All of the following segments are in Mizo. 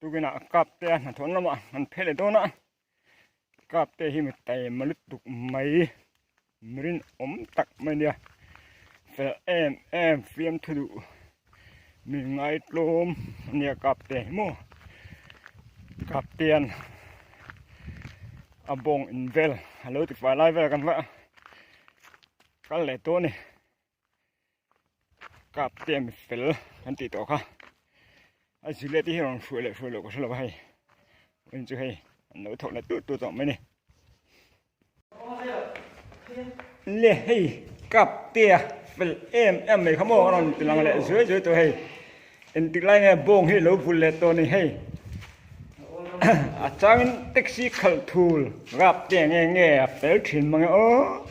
Tukinah kap te a hnathawh lamah an phei leh dawn a, kap te hi mi taima lutuk mai mi rinawm tak mai a nia, fel em em fiamthu duh mi ngaitlawm a nia kap te hi maw kap te hian a bawng in vel a lo ti fai lai vel kan va kal leh tawh a ni. Kap te mi fel an tih tawh kha a zile te hi rawn hruai leh hruai loh ka hre lo a hei vawiin chu hei an lo thawk leh tut tut tawh mai a ni le hei kap te a fel em em mai kha maw a rawn ti lang leh zuai zuai tawh hei engtik lai nge bawng hi lo vul leh tawh a ni hei a changin taxi khalh thul rap te nge nge a fel thin mang e aw.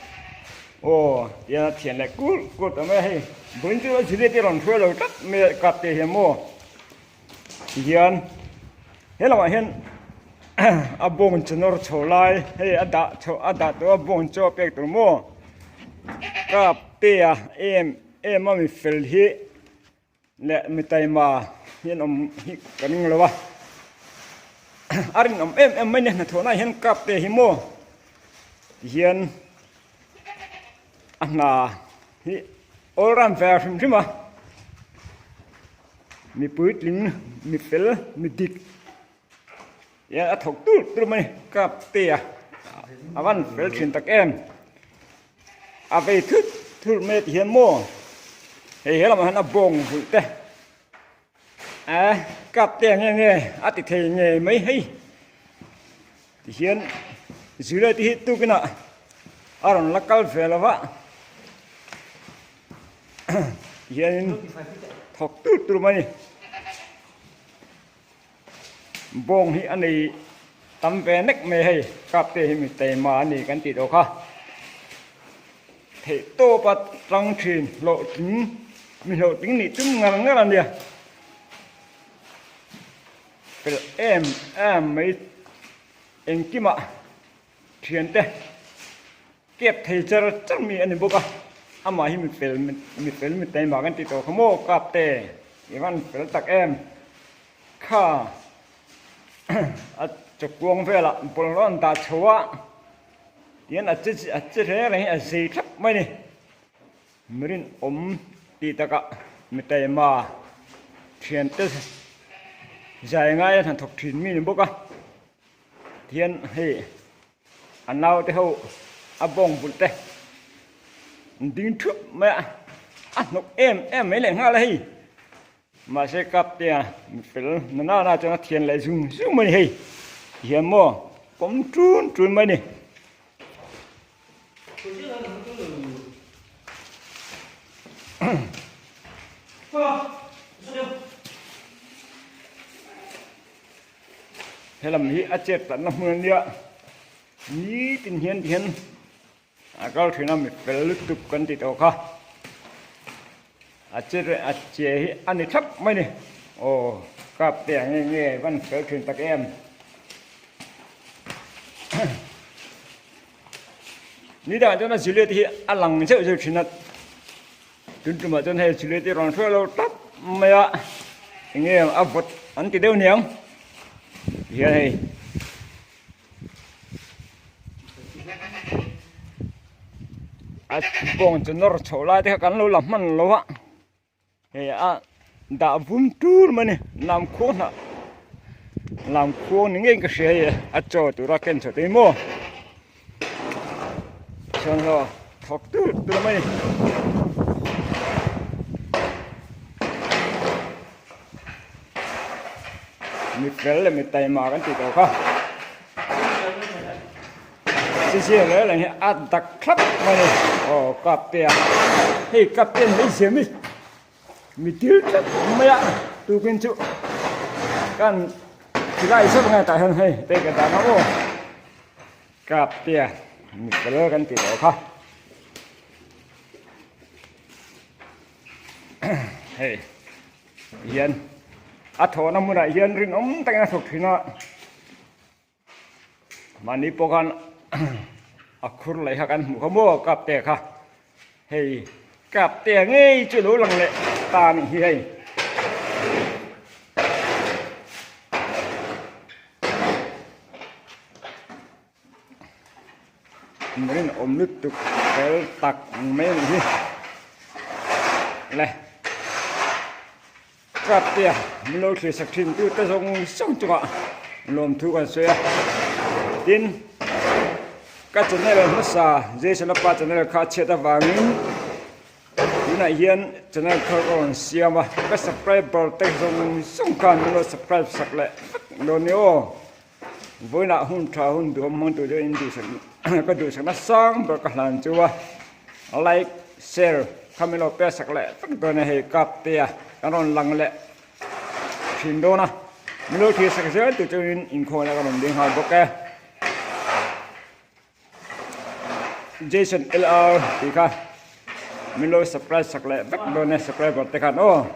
Aw tian a thian leh kulh kulh ta mai a hei vawiin chu a zirlai te rawn hruai lo tlat mai a kap te hian maw tihian he lamah hian a bawng chu nawr chho lai hei a dah chho a dah tawh a bawng chu a pek tur maw kap te a em em a mi fel hi leh mi taima hi an awm hi ka ring lo a a rinawm em em mai a ni hnathawhna ah hian kap te hi maw tihian a hna hi all round ve hrim hrim a mi puitling mi fel mi dik hian a thawk tur tur mai kap te a a van fel thin tak em a vei thut thut mai ti hian maw hei he lamah hian a bawng vulh te eh kap te nge nge a ti thei ngei mai hei ti hian zirlai te hi tukin ah a rawn la kal ve lo va ti hianin thawk tur tur mai a ni. Bawng hi a nei tam ve nek mai hei kap te hi mi taima a ni kan tih tawh kha theih tawp a tang thin hlawhtling mi hlawhtling nih tum ngar ngar a nia fel em em mai engkimah thiante kep thei char char mi a ni bawk a amah hi mi fel mi fel mi taima kan tih tawh kha maw kap te i van fel tak em kha a chawkuang velah bawlhhlawh an dah chho a tihian a che a che reng reng hi a zei thlap mai a ni mi rinawm tih takah mi taima thiante zai ngai a hnathawk thin mi a ni bawk a. Tihian hei a naute ho a bawng vulh te an ding thup mai a a hnawk em em mai leh nghal a hei mahse cup te a mi fel na nana chuan a thian leh zung zung mai a ni hei tihian maw pawm tun tun mai a ni. Helam hi a chet tlatna hmun a nia nitin hian ti hian a kal thin a mi fel lutuk kan ti tawh kha a che a che hi a ni thlap mai a ni aw kap te ang nge nge van fel thin tak em ni dangah chuan a zileh te hi a lang zeuh zeuh thin a. Tun tumah chuan hei chile te rawn hruai lo tlat mai a enge a vawt an ti deuh niang tihian hei a bawng chu nawr chhoh lai te kha kan lo la hman lo a hei a dah vum tur mai a ni lam khuang hnah lam khuang ni ngei ka hria hei a chaw tura ken chhoh te hi maw. Chuan hlawh thawk tur tur mai. Mi fel leh mi taima kan tih tawh kha. Sisia leh leh hi a dak thlap mai a ni. Aw kap te a hei kap te an hmeichhia mi mi til tlat mai a tukin chu kan silai zawk nge tah hian hei te ka dan a aw. Kap tia mi fel kan tih tawh kha hei hian a thawhna hmunah hian rinawm takin a thawk thin a mahni pawh khan a khur leh kha kan hmuh kha maw kap te kha hei kap te ngei chu lo lang leh ta a nih hi hei. Mi rinawm lutuk fel tak mai a nih hi le. Kaptea min lo thlir sak thin tu te zawng zawng chungah lawmthu kan sawi a. Tin, ka channel hmasa Jason-a pa channel kha a chhiat avangin tunah hian channel thar ka rawn siam a. Ka subscriber te zawng zawng khan min lo subscribe sak leh vek dawn nia aw. Vawiinah hun tha hun duhawm hmang tur chuan in duhsak ka duhsakna sang ber ka hlan chu a like share kha min lo pek sak leh vek dawn a hei kap te a kan rawn lang leh thin dawn a min lo thlir sak zel tur chuan inkhawmna ka rawn ding nghal bawk e. Jason LR tih kha min lo subscribe sak leh vek dawn e subscriber te khan aw.